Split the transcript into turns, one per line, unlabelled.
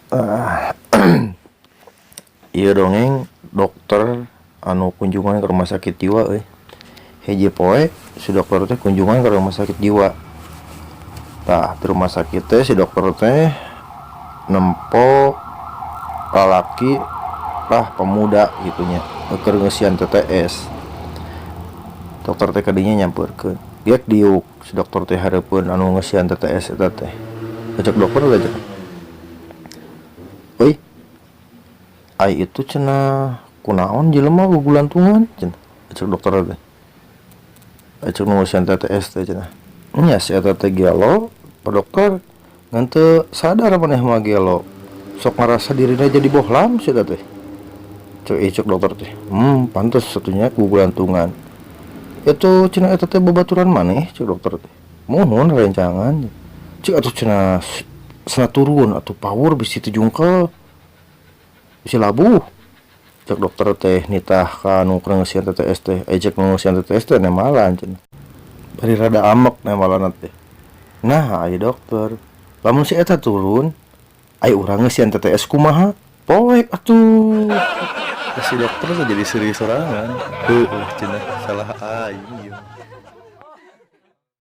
Ah, ieu dongeng dokter anu kunjungan ke rumah sakit jiwa euy. Hiji poe si dokter teh kunjungan ke rumah sakit jiwa. Tah, di rumah sakit teh si dokter teh nempo lalaki lah, pemuda gitu nya, keur ngeusian TTS. Dokter teh kadinya nyamperkeun. Geuk diuk si dokter teh hareupeun anu ngeusian TTS eta teh. Cek dokter teh, "Euy, ai itu cenah kunaon jelema gugulantungan?" cenah cek dokter teh. Cek nu ngeusian TTS teh cenah, "Nya si eta teh gelo, Pak Dokter, ngan teu sadar maneh mah gelo. Sok ngarasa dirina jadi bohlam si eta teh." Cek cek dokter teh, pantes atuh nya gugulantungan. "Itu cenah eta teh babaturan maneh?" cek dokter teh. "Muhun, rerencangan." Cek atuh cenah, "Cenah turun atuh, power bisi teu jungkel. Bisi labuh." Cek dokter teh nitah ka nu keur ngeusian TTS teh. Eh, cek nu ngeusian TTS teh nembalan cenah. Bari rada amek nembalanna teh. "Nah, ai dokter, lamun si eta turun, ai urang ngeusian TTS kumaha? Poek atuh."
Si dokter tuh jadi seuri sorangan. Heueuh cenah, salah aing ieu.